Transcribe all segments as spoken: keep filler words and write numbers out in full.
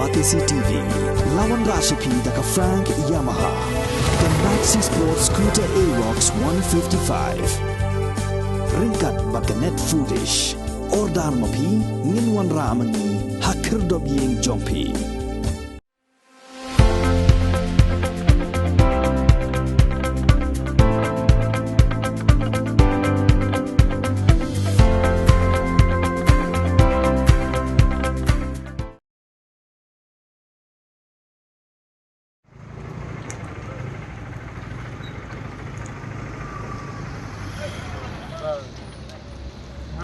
Batesi T V, la wanrah sha phi da ka Frank Yamaha, ka Maxi Sport Scooter Aerox one fifty-five. Ryngkat bad ka Net Foodish. Order ma phi, ngin wanrah ma ngi ha khyrdop ïing jong phi.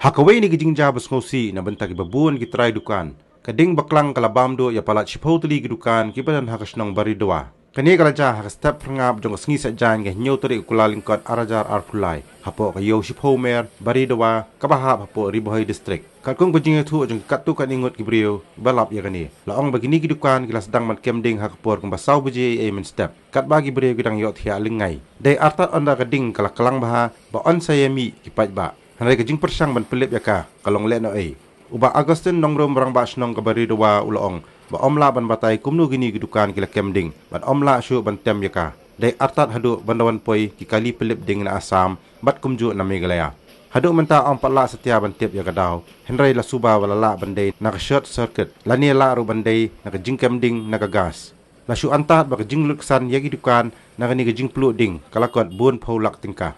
Ha kawei na ki jingjia ba sngewsih na bynta kiba bun ki trai dukan, ka ding baklang ka la bam duh ïa palat shiphew tylli ki dukan kiba don ha ka shnong Bari Dawa. Kane ka la jia ha ka step phyrngap jong ka sngi Saitjaiñ, ka hynñiew tarik u Kyllalyngkot arhajar arphew lai, hapoh ka Ïew Shiphew Mer, Bari Dawa, kaba hap hapoh Ri Bhoi District. Katkum ka jingïathuh jong ki katto katne ngut ki briew ba lap ïa kane, la ong ba kine ki dukan ki la sdang ban kem ding ha ka por kumba saw baje eiei mynstep, katba ki briew ki dang ïohthiah lyngngai. Dei artat ynda ka ding ka la klang bha, ba yn sa ïa mih ki paidbah. Hynrei ka jingpyrshang ban pynlip ïa ka, ka long lehnohei. U Bah Augustine Nongrum, Rangbah Shnong ka Bari Dawa, u la ong ba ym lah ban batai kumno kine ki dukan ki la kem ding, bad ym lah shuh ban tem ïa ka. Dei artat haduh ban da wan poi ki kali pynlip ding na Assam bad kumjuh na Meghalaya. Haduh mynta ym pat lah satia ban tip ïa ka daw, hynrei la suba ba la lah ban dei na ka short circuit, lane lah ruh ban dei na ka jingkem ding na ka gas. La shu antad ba ka jinglut ksan ïa ki dukan na kane ka jingpluh ding ka la kot bun phew lak tyngka.